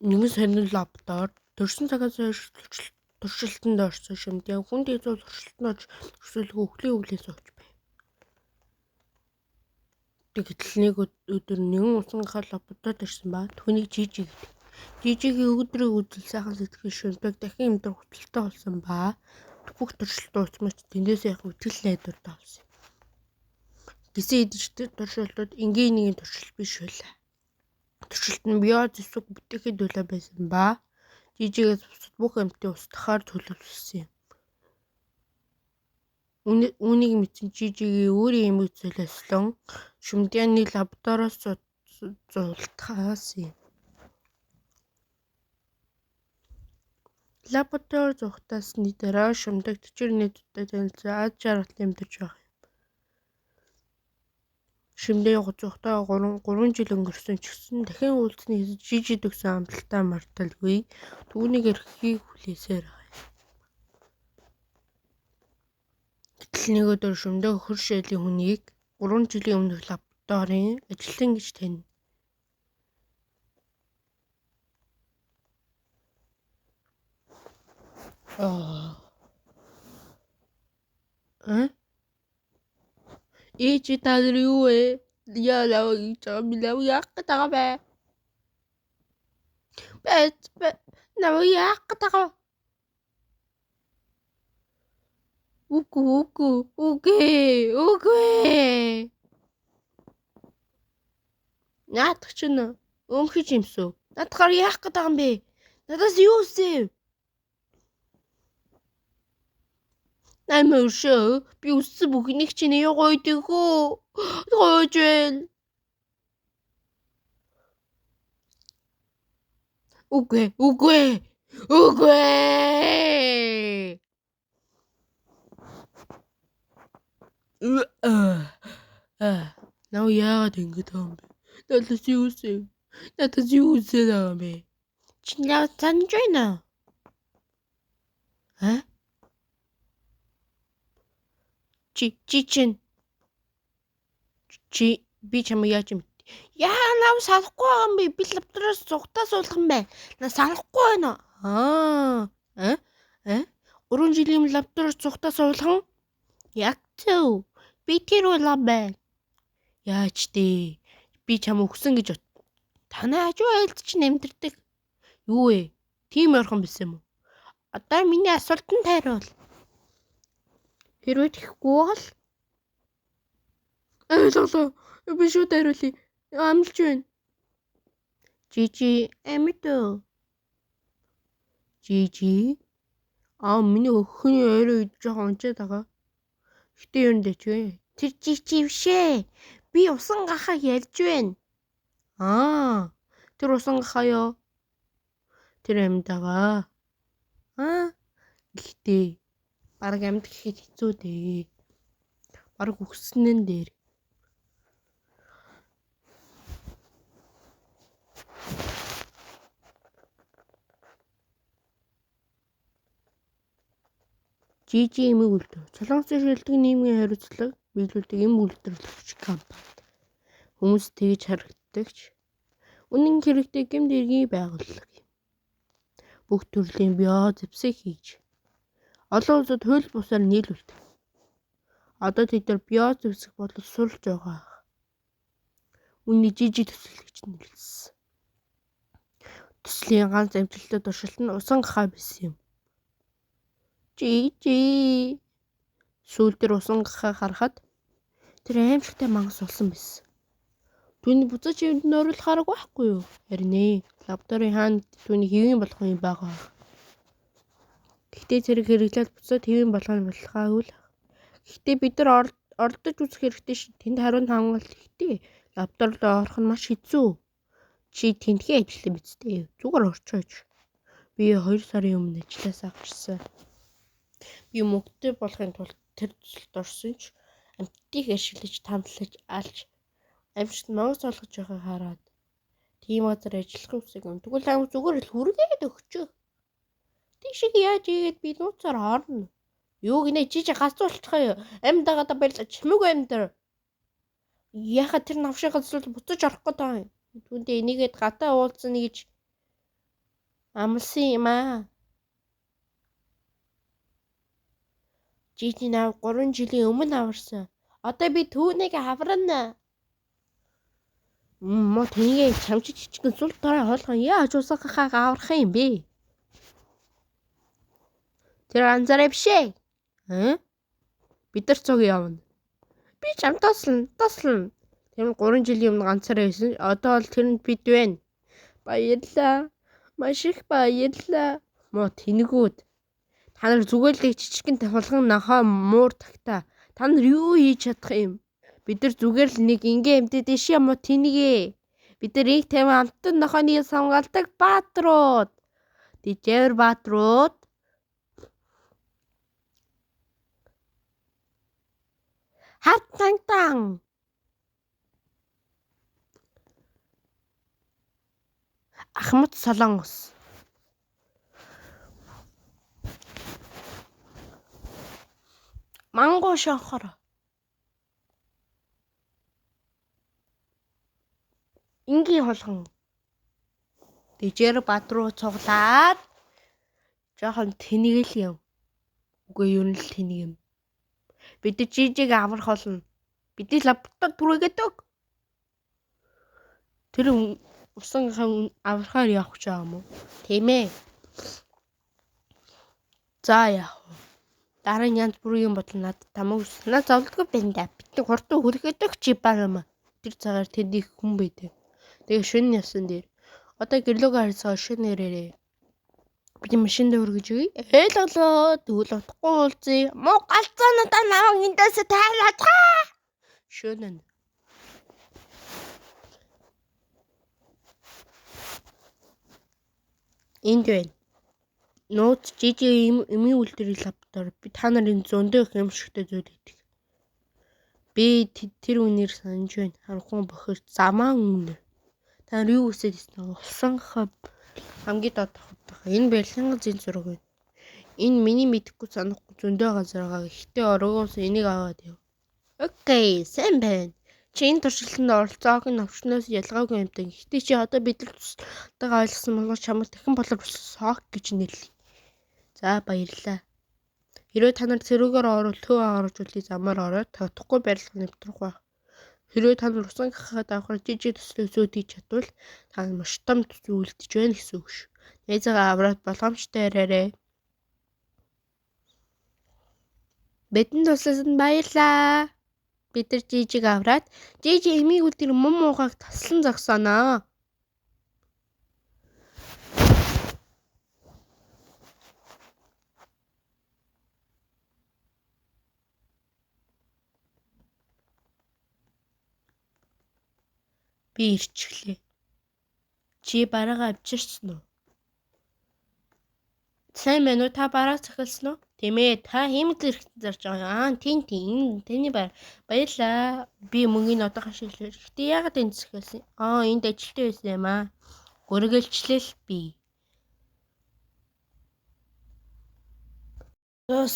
Нэгэн сонин лабтаар төрсөн цагаас хойш туршилтанд орсон Шүмдийн хүнд хэцүү туршилтанд орж өрсөлдөх өхлийн өвлөөс өгч байв. Гэтэл нэг өдөр нэгэн усан гал лабораторид ирсэн ба түүнийг Жижи гэдэг. Жижигийн өдрийг үзэл сайхан сэтгэл Шүмдэг дахин амьдрах хүсэлтэй болсон ба бүх туршилт дуусмач тэндээс явах итгэл найдвартай болсон юм. Гисэн идэж туршилтууд энгийн нэгэн туршилт биш байлаа. Туршилт нь био зэвсэг бүтээхэд төлөө байсан ба Жижигээс бусад бүх амьтдыг устгахаар төлөвлөсөн юм. Үүнийг мэдсэн Жижигийн өөрийн эмэг золиослон Шүмдяны лабораториос зултгаасан юм. Лаборатори зугатаасны дараа Шумдаг тэжэр нийтдээ танилцсан аз жаргалтай амьдарч байх юм. Шимдээ зугатаа 3 жил өнгөрсөн ч гэсэн дахин уулзсаны Жижид өгсөн амлалтаа марталгүй түүнийг эрхийг хүлээсээр байгаа юм. Гэтэл нэг өдөр Шүмдэг хөр шээлийн хүнийг 3 жилийн өмнөх лабораторийн ажилтан гэж танина. Аа. Ээж та нар юу вэ? Яа лав гэж байгаа юм лав яах гээд байгаа бэ? Бэт лав яах гээд байгаа? Үгүй үгүй үгүй үгүй. Наадах чинь өмхөж юмсүү. Наадахаар яах гээд байгаа юм бэ? Надаас юу хүсэв? Намайг өршөө. Би өссөн бүхнийг чинь юу гойдог хөө. Гойж байл. Үгүй, үгүй. Үгүй. Наа яагаад ингэж байгаа юм бэ? Надаас юу хүсэв? Надаас юу хүсээд байгаа юм бэ? Чи яа санаж байна уу? Аа? Чи чи чин чи би чамайг яаж юм яа нав салахгүй байгаа юм бэ? Би лабораториос зугатаа суулгах юм байна. На салахгүй байна. Аа. Аа? Аа? 3 жилийн өмнө лабораториос зугатаа суулган? Яг зөв. Би тэр улаан байна. Яаж дээ? Би чам өгсөн гэж бод. Танай хажуу айлд чинь амьдардаг. Юу вэ? Тийм ойрхон байсан юм уу? Одоо миний асуултанд хариул. Хэрвээ тэгэхгүй бол ойлголоо. Би шууд хариулъя. Амлаж байна. Жижи амьд үү? Жижи. Аа миний өхөний орой үед жоохон унчаад байгаа. Гэтэ юу нэ ч вэ? Тэр жижи бишээ. Би усан гахаа ярьж байна. Аа тэр усан гахаа юу? Тэр амьд байгаа. Аа гэхдээ бараг амьд гэхэд хэцүү дээ. Бараг үхснэн дээр. Жижи эмэг үлдэв. Солонгосын шилдэг нийгмийн хариуцлага биелүүлдэг эм үйлдвэрлэгч компани. Хүмүүс тэгж харагддаг ч үнэн хэрэгтээ гэмт хэргийн байгууллага юм. Бүх төрлийн био зэвсэг хийж олон улсад хууль бусаар нийлүүлдэг. Одоо тэд нар био зэвсэг боловсруулж байгаа. Үүний жижиг төсөл гэж нэрлэсэн. Төслийн ганц амжилттай туршилт нь усан гахай байсан юм. Жижи сүүл дээр усан гахай харахад тэр аимшигтай мангас болсон байсан. Түүний буцаж юмд нь оруулах арга байхгүй юу? Харин ээ, лабораторийн хаана түүний хэвийн болох юм байгаа. Гэхдээ зэрэг хэрэглээд буцаад хэвийн болгоно болохаагүй л. Гэхдээ бид нар оролдож үзэх хэрэгтэй шин. Тэнд хариунд хангалт ихтэй. Лабораторид орох нь маш хэцүү. Чи тентхий ажилласан биз дээ. Зүгээр орчооч. Би 2 сарын өмнө ажлаасаа гарсан. Би мөнгөтэй болохын тулд тэр төсөлд орсон ч амьтдыг ашиглаж тамлаж алж амьсгал мангас олгож байгааг хараад тийм газар ажиллах хүсээгүй юм. Тэгвэл ам зүгээр л хүргээд өгчөө. Тийшээ яаж ийгээд би нууцаар орно. Юу гинэ чи чи галзуулчих юу? Амьд байгаадаа баярлаа чимээгүй амьдар. Яхаа тэр навшиг галзуул буцаж орох гээд байгаа юм. Түүндээ энийгээд гадаа уулзна гэж Амлсан юм аа. Жижи нав 3 жилийн өмнө аварсан. Одоо би түүнийг аварна. Мо тэнийг чамчиж чичгэн сул дорой хоолгон яаж усгахаа аврах юм бэ? Тэр ганцаараа биш ээ. Аа? Бид нар цуг явна. Би чам тослно, тослно. Тэр нь 3 жилийн өмнө ганцаараа байсан. Одоо бол тэрэнд бид байна. Баярлалаа. Маш их баярлалаа. Мо тэнэгүүд. Та нар зүгээр л их жижигхэн тулган нохой муур тагтаа. Та нар юу хийж чадах юм? Бид нар зүгээр л нэг ингийн амьтад биш юм уу тэнэгээ. Бид нар их тавин амтан нохойныг хамгаалдаг баатрууд. Дижээр баатрууд. Хатантан. Ахмад Солонгос. Мангу шонхор. Энгийн хулган. Дижээр бат руу цуглаад жоохон тэнэг л юм. Үгүй ер нь л тэнэг юм. Бид жижиг аврах болно. Бидний лабораторид түрээгээд өг. Тэр усан аврахаар явах гэж байгаа юм уу? Тийм ээ. За яах вэ? Дараа нь янз бүрийн бодол надад тамаг санаа зовлонгүй байна да. Бидний хурдан хүрэхэд өгч баг юм. Тэр цагаар тэнд их хүн байдаг. Тэгээ шөнө явсан дээр. Одоо гэрлөөгөө харьцаа шөнө ирээрээ. Би машинд өргөж өгье. Ойлголоо. Тэгвэл утгагүй уулзъя. Муу галзуу надаа намайг эндээс тайлаад хаа. Шөнө нь. Энд байна. Нууц жижиг эмийн үйлдвэрийн лаборатори. Би та нарын зөндөө их аимшигтай зүйл хийдэг. Би тэр үнээр санаж байна. Харанхуй бохир замаан үнэр. Та нар юу хүсэж ирсэн вэ? Улсанхаа хамгийн доод давхардах. Энэ барилгын зэн зураг байна. Энэ миний мэдэхгүй санахгүй зөндөө газар байгаа. Гэхдээ оргоос энийг аваад яв. Окей, сайн байна. Чи энэ туршилтанд оролцоог нь өвчнөөс ялгаагүй юмтай. Гэхдээ чи одоо бид нар тусалтайгаа ойлгосон болгож чамайг дахин болор сок гэж нэрлэе. За баярлалаа. Хэрвээ та нар цэрүүгээр орвол төв агааржуулалтын замаар ороод тодохгүй барилга нэвтрэх байх. Хэрвээ та нар усан гахаад авахар жижиг төслийг зөөд хийж чадвал та нар маш том зүйл үлдэж байна гэсэн үг шүү. Найзаагаа авраад болгоомжтой яриарай. Бидэнд тусласанд баярлалаа. Бид нар жижиг авраад жижиг эмийг үлдэр мум муухайг таслан зогсооно. Би ирчихлээ. Чи бараагаа авчирсан уу? Сайн байна уу? Та бараа захиалсан уу? Тийм ээ. Та хиймэл эрхтэн зарж байгаа. Аа, тийм тийм. Таны бар. Баярлалаа. Би мөнгийг одоо хашиглаа. Гэхдээ яагаад энд захиалсан? Аа, энд ажилтай байсан юм аа. Гөргөлчлэл би.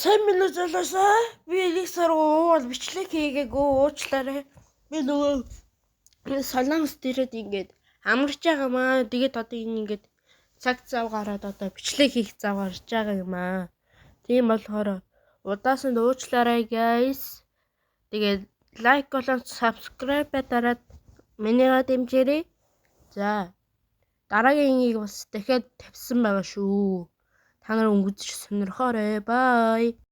Сайн байна уу залуусаа? Би нэг сар уул бичлэг хийгээгүй уучлаарай. Би нөгөө Солонгос дээрээ ингээд амарч байгаа маа. Тэгээд одоо энэ ингээд цаг зав гараад одоо бичлэг хийх зав гарч байгаа юм аа. Тийм болохоор удаасан уучлаарай guys. Тэгээд лайк болон subscribe дараад минийгаа дэмжээрэй. За дараагийн бас дахиад тавьсан байгаа шүү. Та нар өнгөж сонирхоорой. Bye.